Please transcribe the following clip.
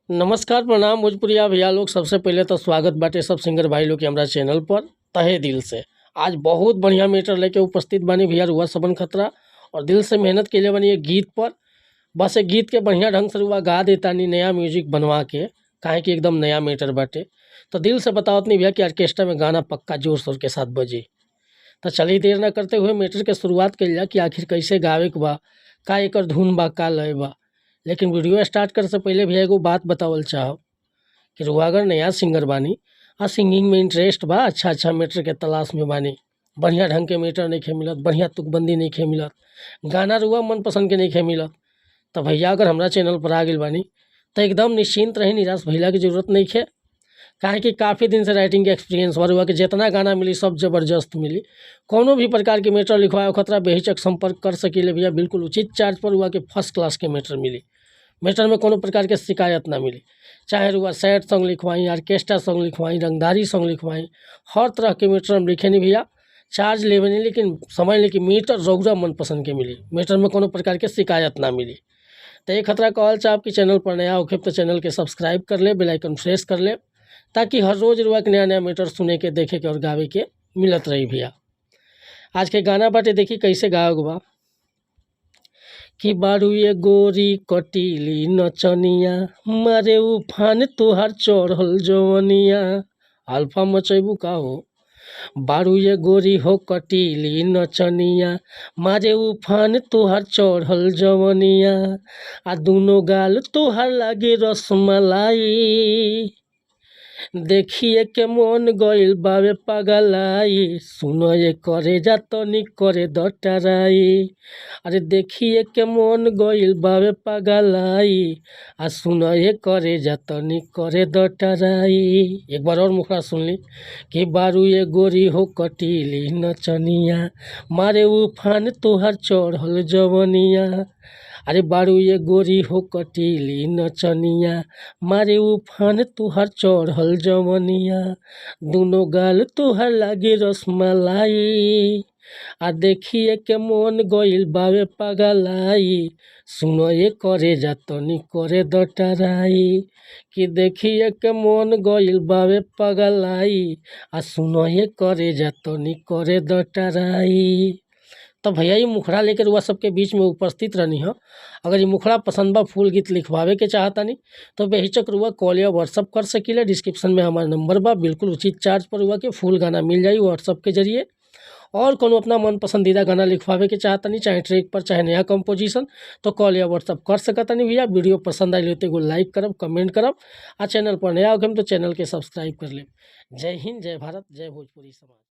नमस्कार, प्रणाम भोजपुरिया भैया लोग। सबसे पहले तो स्वागत बाटे सब सिंगर भाई लोग के हमरा चैनल पर तहे दिल से। आज बहुत बढ़िया मैटर लेके उपस्थित बानी भैया रुआ सबन खतरा और दिल से मेहनत के लिए बानी एक गीत पर। बस एक गीत के बढ़िया ढंग से रुआ गा देतानी नया म्यूजिक बनवा के, काहे कि एकदम नया मैटर बाटे। तो दिल से बतावत नहीं भैया कि ऑर्केस्ट्रा में गाना पक्का जोर शोर के साथ बजी। तो चलिए देर ना करते हुए मैटर के शुरुआत कइल जा कि आखिर कैसे गावे के बा, का एकर धुन बा, का लय बा। लेकिन वीडियो स्टार्ट करे से पहले भैया एगो बात बतावल चाहब कि रुआ अगर नया सिंगर बानी आ सिंगिंग में इंटरेस्ट बा, अच्छा अच्छा मैटर के तलाश में बानी, बढ़िया ढंग के मैटर नइखे मिलत, बढ़िया तुकबंदी नइखे मिलत, गाना रुआ मनपसंद के नइखे मिलत, तो भैया अगर हमरा चैनल पर आ गइल बानी तो एकदम निश्चिंत रही, निराश भइला के जरूरत नइखे। काहे कि काफ़ी दिन से राइटिंग के एक्सपीरियंस बा, रुआ के जितना गाना मिली सब ज़बरदस्त मिली। कोनो भी प्रकार के मैटर लिखवाए खतरा बेहिचक संपर्क कर सकीले भैया, बिल्कुल उचित चार्ज पर रुआ के फर्स्ट क्लास के मैटर मिली। मैटर में कोनो प्रकार के शिकायत ना मिली। चाहे रुआ सैड सॉन्ग लिखवाई, ऑर्केस्ट्रा सॉन्ग लिखवाई, रंगदारी सॉन्ग लिखवाई, हर तरह के मैटर हम लिखेनी भैया। चार्ज लेवे नहीं, लेकिन समझ ली कि मीटर रउरा मनपसंद के मिली, मीटर में कोनो प्रकार के शिकायत ना मिली। तो ये खतरा कहल चाहब कि चैनल पर नया होखे तो चैनल के सब्सक्राइब कर ले, बेल आइकन प्रेस कर ले, ताकि हर रोज़ रुआ के नया नया मैटर सुने के, देखे के और गावे के मिलत रही भैया। आज के गाना बाटे देखी कैसे गावे के बा कि बारू ये गोरी कटीली नचनिया, मारे उफान तोहार चढ़ल जवनिया, अल्फा मचैबू का हो। बारू ये गोरी हो कटीली नचनिया, मारे उफान तोहार चढ़ल जवनिया, आ दुनो गाल तोहार लागे रसमलाई, देखिए के मन गइल बावे पगलाई, सुनो ये करे जा तनी करे दटराई, अरे देखिए के मन गइल बावे पगलाई, आ सुनो ये करे जा तनी करे दटराई। एक बार और मुखड़ा सुन ली कि बारू ये गोरी हो कटीली नचनिया, मारे उफान तोहर चढ़ल जवनिया, अरे बारू ये गोरी हो कटीली नचनिया, मारे उफान तोहर चढ़ल जवनिया, दुनो गाल तोहर लागे रसमलाई, आ देखिए के मन गइल बावे पगलाई, सुनो ये करे जा तनी करे दटराई, कि देखिए के मन गइल बावे पगलाई, आ सुनो ये करे जा तनी करे दटराई। तो भैया ये मुखड़ा लेकर रुआ सबके बीच में उपस्थित रहनी हो। अगर ये मुखड़ा पसंद बा, फुल गीत लिखवावे के चाहतानी तो बेहिचक रुआ कॉल या व्हाट्सअप कर सकीले। डिस्क्रिप्शन में हमारा नंबर बा, बिल्कुल उचित चार्ज पर रुआ के फुल गाना मिल जाई व्हाट्सअप के जरिए। और कोनो अपना मन पसंदीदा गाना लिखवावे के चाहतानी, चाहे ट्रैक पर चाहे नया कंपोजिशन, तो कॉल या व्हाट्सअप कर सकतानी भैया। वीडियो पसंद आई तो एगो लाइक करब, कमेंट करब, आ चैनल पर नया होखेम तो चैनल के सब्सक्राइब कर लेब। जय हिंद, जय भारत, जय भोजपुरी समाज।